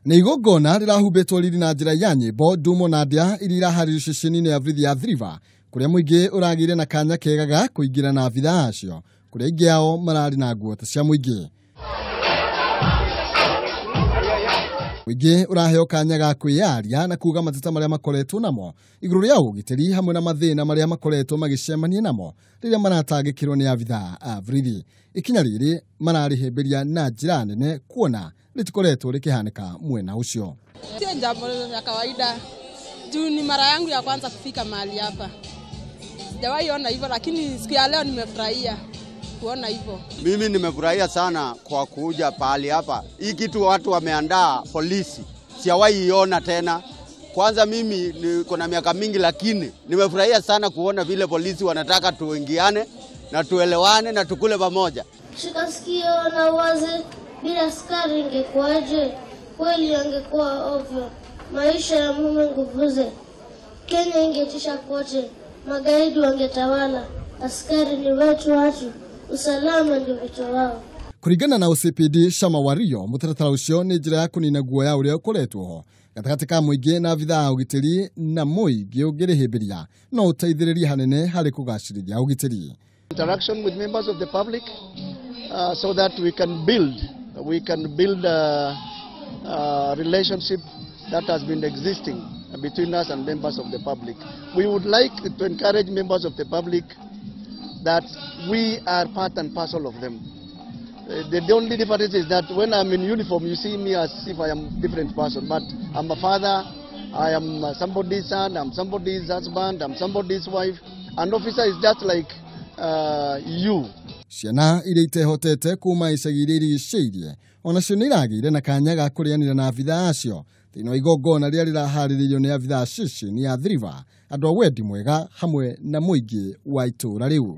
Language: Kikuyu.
Nĩ igongona rĩrahumbĩtwo riri na njĩra ya nyĩmbo, ndumo na ndĩa iria iraharĩrio ceceni-inĩ ya borithi ya Athi River, kũrĩa mũingĩ ũragĩire na kanya kega ga kũingĩra na abithaa acio, kũrĩa aingĩ ao mararĩ na nguo ta cia mũingĩ. Mũingĩ ũraheo kanya ga kwĩyaria na kuga mateta marĩa makoretwo namo igũrũ rĩa ũgitĩri hamwe na mathĩna marĩa makoretwo magĩcemania namo rĩrĩa maratangĩkĩrwo nĩ abithaa a borithi. Ikinya rĩrĩ mararĩhĩmbĩria na njĩra nene kuona rĩtikoretwo rĩkĩhanĩka mwena ũcio. Sio jambo la kawaida juu ni mara yangu ya kwanza kufika mahali hapa. Sijawahi ona hivyo, lakini siku ya leo nimefurahia kuona hivyo. Mimi nimefurahia sana kwa kuja pahali hapa. Hii kitu watu wameandaa polisi, sijawahi iona tena. Kwanza mimi niko na miaka mingi, lakini nimefurahia sana kuona vile polisi wanataka tuingiane na tuelewane na tukule pamoja. Shika sikio na uwaze, bila askari ingekuwaje? Kweli angekuwa ovyo, maisha ya mume nguvuze. Kenya ingetisha kote, magaidi wangetawala. Askari ni wetu watu, usalama ndio wito wao. Kũringana na OCPD Shama Wario, mũtaratara ũcio nĩ njĩra ya kũnina guoya ũrĩa ũkoretwo ho gatagatĩ ka mũingĩ na abithaa a ũgitĩri, na mũingĩ ũngĩrĩhĩmbĩria no ũteithĩrĩrie hanene harĩ kũgacĩrithia ũgitĩri. Interaction with members of the public, so that we can build a relationship that has been existing between us and members of the public. We would like to encourage members of the public that we are part and parcel of them. The only difference is that when I'm in uniform, you see me as if I am a different person, but I'm a father, I am somebody's son, I'm somebody's husband, I'm somebody's wife. An officer is just like you. Ciana iria itehotete kuma icagi iria irigicĩirie onacio nĩ iragĩire na kanya ga kũrĩanĩra na abithaa acio thĩinĩ wa igongona rĩrĩa rĩraharĩrĩirio nĩ abithaa ceceni ya Athi River, andũ a wendi mwega hamwe na mũingĩ wa itũũra rĩu.